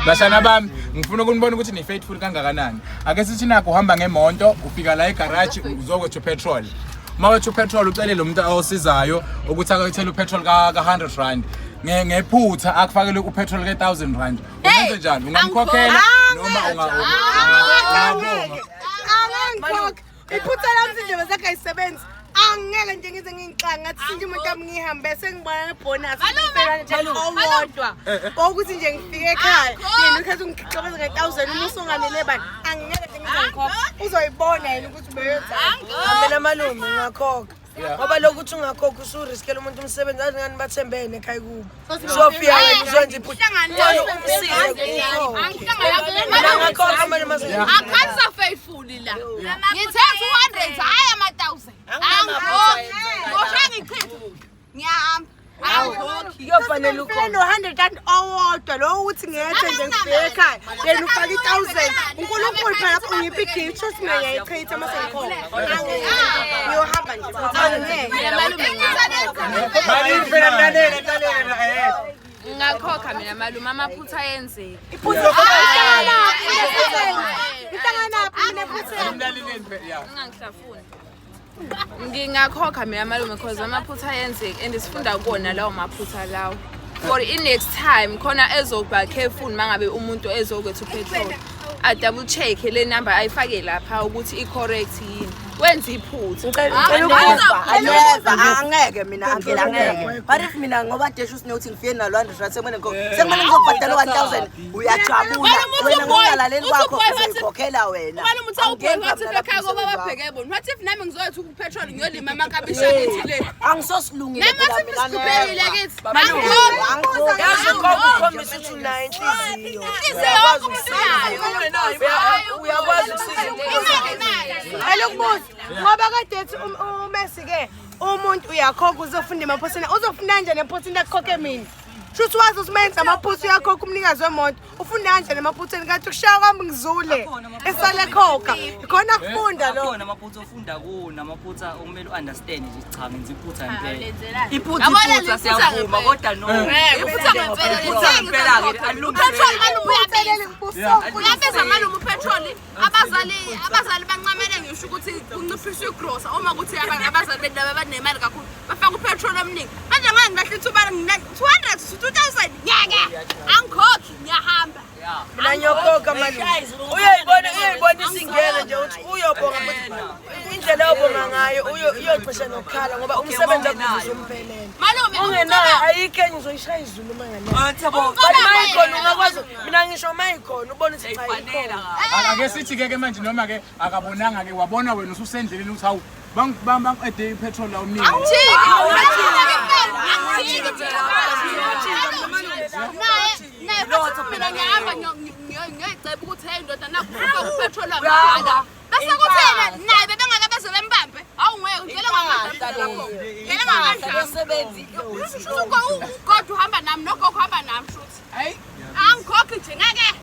Bashana bami, ngifuna ukunibona ukuthi ni faithful kangakanani. Ake sithi nakho uhamba ngemonto, ufika la egarage uzokwetha upetrol. Uma wetha upetrol ucele lo muntu osizayo ukuthi akuthele upetrol ka 100 rand. Ngephutha akufakele upetrol ka 1000 rand. Ungenze njani? Ungamkhokhela noma ungabonga? Angikhokhe. Iphutha lami izindlebe zakhe ayisebenzi. Angeke nje ngize ngingixange ngathi sinje umuntu wami ngihambe sengibona nebonus ngifela nje owodwa. Ukuthi nje ngifike ekhaya yena ukhetha ungixoxela nge-1000 uma usunganele bani angeke nje ngize ngikhokhe. Uzoyibona yena ukuthi ubeyenzani. Mina malume ngingakhokha. Ngoba lokhu uthi ungakhokha usuriskela umuntu umsebenzi azi ngani bathembene ekhaya kubo. Sofia wena uzwenza iphutha. Ngcono umsize kukhokhe. Mina ngakhokha manje mase. Akhanisa faithful la. Ngithe 200 hayi ama 1000. Angikhokhi. Ngosha ngichitha. Ngiyahamba. Angikhokhi. Kuyofanele Ngifike ukhokhe. no-100 rand owodwa lo ukuthi ngethe nje ngifike ekhaya yena ufake i-1000 uNkulunkulu phela lapho ungipha igift shuthi mina ngiyayichitha uma sengikhokha. Angeke ngiyohamba nje angeke. Mina malume Malini phela mlalele mlalele eh. ngingakhokha mina malume amaphutha ayenzeka. Iphutha Ihlanganaphi mina ephutheni? Mlaleleni phela yeah. Ungangihlafuni. Ngingakhokha mina malume because amaphutha ayenzeka and sifunda kuwona lawo maphutha lawo. For i-next time khona ezoba careful mangabe umuntu ezokwethu petrol. A double check le number ayifake lapha ukuthi i-correct yini. Wenza iphutha. Ngicela ukubuza, never, angeke mina uncle, angeke. What if mina ngoba desho usinothi ngifike nalo 100 rand sekumele ngikhokhe. Sekumele ngizobhadala 1000 uyajabula. Wena ngokungalaleli kwakho uzoyikhokhela wena. Malume uthi awubheke Angeni wathi mina ekhaya lapho koba umsebenzi babheke bona. What if nami ngizoyethu upetrol ngiyolima amakabishi akithi le. wakho. Angisosilungile Nami phela wathi mina sihluphekile never. kithi. Angikho. Angikhokhi. Yazi ukhokha ukhombisa ukuthi unayo inhliziyo. Inhliziyo yonke umuntu unayo. Uyakwazi ukusiza Imali nayo. Cela ukubuza ngoba kade ethi uMessi ke umuntu uyakhokha uzofunda emaphotheni uzofunda kanjani ephotheni akukhokhe mina. Shuthi wazi ukuthi uma yenza amaphutha uyakhokha umnikazi wemoto ufunda kanjani emaphutheni kanti ukushaya kwami ngizule esale khokha ikhona kufunda lo. Akhona amaphutha ofunda kuwo namaphutha okumele u-understand nje cha ngenza iphutha ngempela. Iphutha Yabona iphutha leli phutha siyavuma ngempela. kodwa no. Iphutha ngempela Iphutha ngempela ke alilungiseki. Upetrol malume uyabiza. Uyabiza. Uyabiza malume upetrol. Abazali bancamele ngisho ukuthi kunciphiswe igrosa uma kuthi abazali bethu laba banemali kakhulu bafaka upetrol omningi. Manje ngeke ngilahle ithuba ngina 200 to 2000 ngeke. Angikhokhi ngiyahamba. Mina ngiyokhokha malume. Uyoyibona uyayibona isingena nje uthi uyobonga futhi indlela oyobonga ngayo uyocishe nokukhala ngoba umsebenzi wakho uzomphelela. Malume Ungenayo ayikho enye uzoyishaya izulu uma ngenayo. But uma ikhona ungakwazi mina ngisho uma ikhona ubone ukuthi cha ikhona. Ake sithi ke ke manje noma ke akabonanga ke wabona wena ususendleleni ukuthi hawu bang bang bang ede ipetrol la umningi. Naye futhi mina ngiyahamba ngiyoyiceba ukuthi hey ndoda nakho ufaka upetrol wamahhala. Bese kuthi yena naye bebengake beze bembambe. Hawu ngeke ngicela ngamandla lapho. Ngicela ngamandla. Shuthi ugogo uhamba nami nogogo uhamba nami shuthi. Hayi. Angikhokhi nje ngeke.